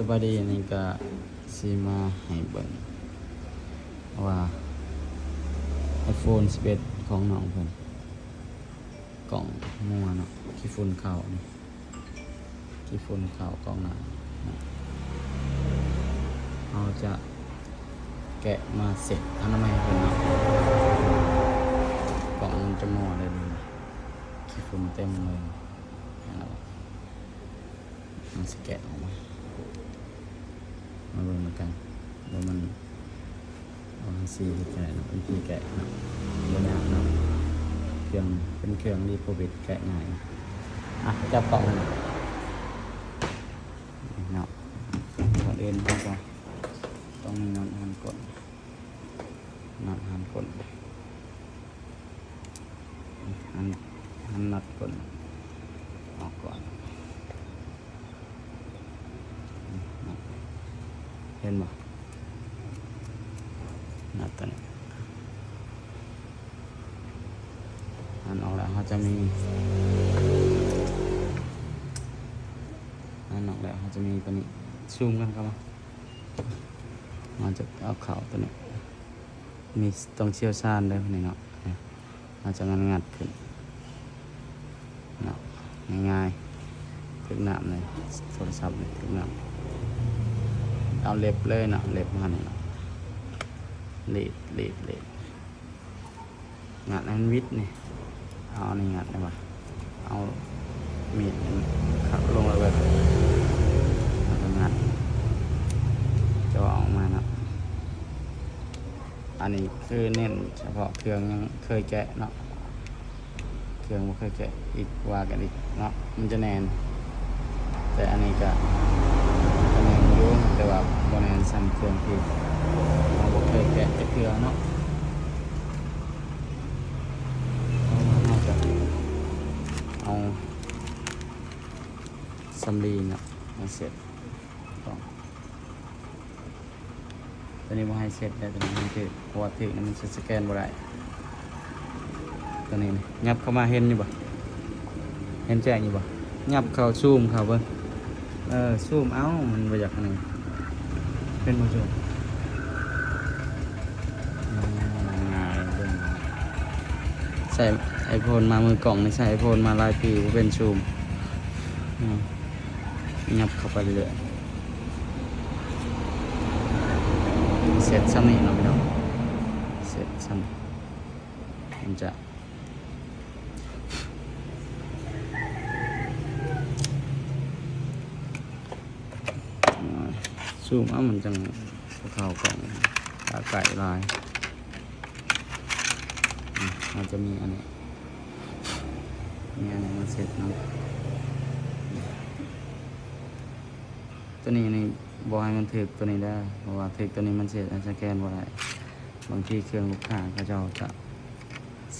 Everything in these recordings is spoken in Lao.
ສະບາຍດີ ນີ້ກະຊິມາໃຫ້ເບິ່ງວ່າ ໄອໂຟນສິບເອັດ ຂອງນ້ອງເພິ່ນ ກ່ອງມົວເນາະ ຂີ້ຝຸ່ນເຂົ້ານີ້ ຂີ້ຝຸ່ນເຂົ້າກ່ອງໜ້າເນາະ. ເຮົາຈະແກະມາເຊັດອະນາໄມໃຫ້ເພິ່ນເນາະ ກ່ອງມັນຈະມົວເລີຍນີ້ ຂີ້ຝຸ່ນເຕັມເລີຍ. ເຮົາຊິແກະອອກມາ ມາເບິ່ງນຳກັນວ່າມັນ ວ່າມັນຊິເຮັດຈັ່ງໃດເນາະ ວິທີແກະເນາະ ບໍ່ຍາກເນາະ ເຄື່ອງ ເປັນເຄື່ອງຣີໂປບິດ ແກະງ່າຍ. ອ່ະ ຈັບກ່ອງຫັ້ນເນາະ ກ່ອນອື່ນເຮົາກະຕ້ອງມີນັອດຫັ້ນກົດ ນັອດຫັ້ນກົດ ຫັ້ນ ຫັ້ນນັອດກົດອອກກ່ອນ. ເຫັນບໍ່? ນັອດຕົວນີ້ ຫັນອອກແລ້ວເຮົາຈະມີ ຫັນອອກແລ້ວເຮົາຈະມີຕົວນີ້ ຊູມກັນເຂົ້າມາ ເຮົາຈະເອົາເຂົ້າຕົວນີ້ ນີ້ຕ້ອງຊ່ຽວຊານເດີນີ້ເນາະ. ເຮົາຈະງັດໆຂຶ້ນເນາະ ງ່າຍໆ ຖືກນ້ຳເລີຍ ໂທລະສັບນີ້ຖືກນ້ຳ ເອົາເລັບເລີຍເນາະ ເລັບເຮົານີ້ເນາະ ລີດ ລີດ ລີດ ງັດໃຫ້ມັນຫວິດນີ້ ເອົາອັນນີ້ງັດໄດ້ບໍ່? ເອົາມີດນີ້ຂັດລົງໄວ້ເບິ່ງ ແລ້ວກໍງັດ ຈອອອກມາເນາະ. ອັນນີ້ຄືເນັ້ນສະເພາະເຄື່ອງຍັງເຄີຍແກະເນາະ ເຄື່ອງບໍ່ເຄີຍແກະອີກວ່າກັນອີກເນາະ ມັນຈະແໜ້ນ ແຕ່ອັນນີ້ກະ ກະແໜ້ນຢູ່ ແຕ່ວ່າບໍ່ແໜ້ນສ່ຳເຄື່ອງທີ່ເຮົາບໍ່ເຄີຍແກະຈັກເທື່ອເນາະ. ເຮົາກະເອົາສຳລີເນາະມາເຊັດກ່ອນ. ຕົວນີ້ບໍ່ໃຫ້ເຊັດໄດ້ ຕົວນີ້ມັນຖືກ ເພາະວ່າຖືກນີ້ມັນຊິສະແກນບໍ່ໄດ້. ຕົວນີ້ນີ້ ຫຍັບເຂົ້າມາ ເຫັນຢູ່ບໍ່? ເຫັນແຈ້ງຢູ່ບໍ່? ຫຍັບເຂົ້າ ຊູມເຂົ້າເບິ່ງ ເອີ ຊູມເອົາ ມັນບໍ່ຢາກອັນນີ້ ເຫັນບໍ່? ຊູມ ງ່າຍເບິ່ງ ໃຊ້ໄອໂຟນມາ ມືກ້ອງນີ້ໃຊ້ໄອໂຟນມາຫຼາຍປີ ບໍ່ເປັນ ຊູມ ຫຍັບເຂົ້າໄປເລື້ອຍໆ. ເຊັດຊ່ຳນີ້ເນາະພີ່ນ້ອງ ເຊັດຊ່ຳນີ້ ມັນຈະ ຊູມເອົາ ມັນຈັ່ງບໍ່ເຂົ້າກ້ອງ ຕາໃກ້ຫຼາຍ. ອາ ເຮົາຈະມີອັນນີ້ ມີອັນນີ້ມາເຊັດນຳ ຕົວນີ້ນີ້ບໍ່ໃຫ້ມັນຖືກຕົວນີ້ເດີ ເພາະວ່າຖືກຕົວນີ້ມັນຊິສະແກນບໍ່ໄດ້. ບາງທີເຄື່ອງລູກຄ້າເຂົາເຈົ້າຈະ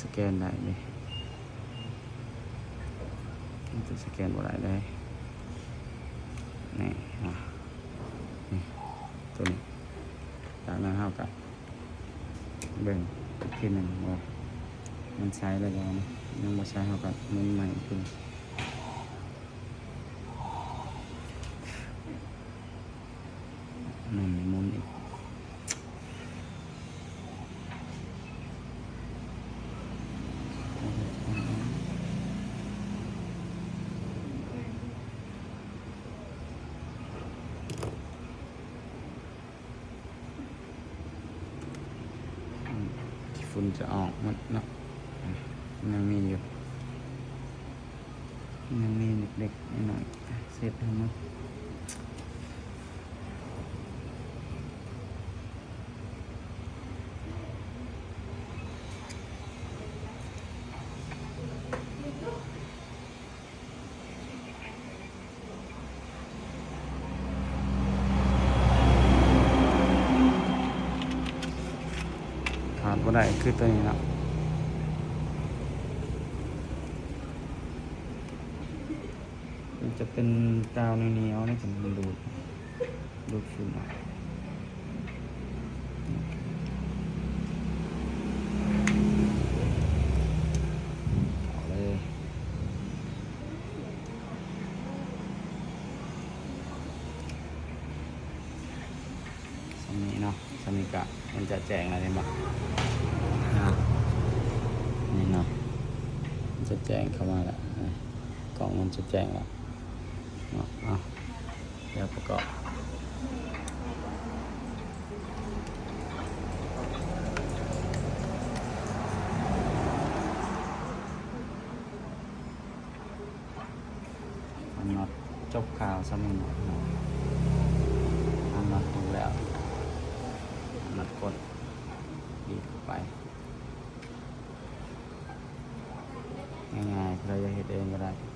ສະແກນໄດ້ເດ້ ມັນຈະສະແກນບໍ່ໄດ້ເລີຍ. ນີ້ ອາ ນີ້ ຕົວນີ້ ຈາກນັ້ນເຮົາກະເບິ່ງອີກທີໜຶ່ງວ່າມັນໃຊ້ແລ້ວບໍ່ເນາະ ຍັງບໍ່ໃຊ້ເຮົາກະໝູນໃໝ່ອີກທີໜຶ່ງ. ໝູນ ໝູນອີກ ອືມ ຂີ້ຝຸ່ນຈະອອກໝົດເນາະ ອືມ ຍັງມີຢູ່ ຍັງມີເລັກໆນ້ອຍໆ ເຊັດໃຫ້ໝົດ. ຂາດບໍ່ໄດ້ຄືຕົວນີ້ເນາະ ມັນຈະເປັນກາວໜຽວໆ ຈັ່ງມັນດູດ ດູດຝຸ່ນອອກ ເອົາເລີຍ. ອືມ ເ ອັນນີ້ກະມັນຈະແຈ້ງແລ້ວ ເຫັນບໍ່? ອ່າ ນີ້ເນາະ ມັນຈະແຈ້ງເຂົ້າມາແລ້ວ ນີ້ ກ້ອງມັນຈະແຈ້ງແລ້ວເນາະ. ເອົາ ດຽວປະກອບ ອັນນັອດ ຈົບຂ່າວສ່ຳນີ້ເນາະ. ອັນນັອດ ຖືກແລ້ວ ອັນນັອດ ກົດ ດີດເຂົ້າໄປ ງ່າຍໆ ໃຜຢາກເຮັດເອງກໍໄດ້.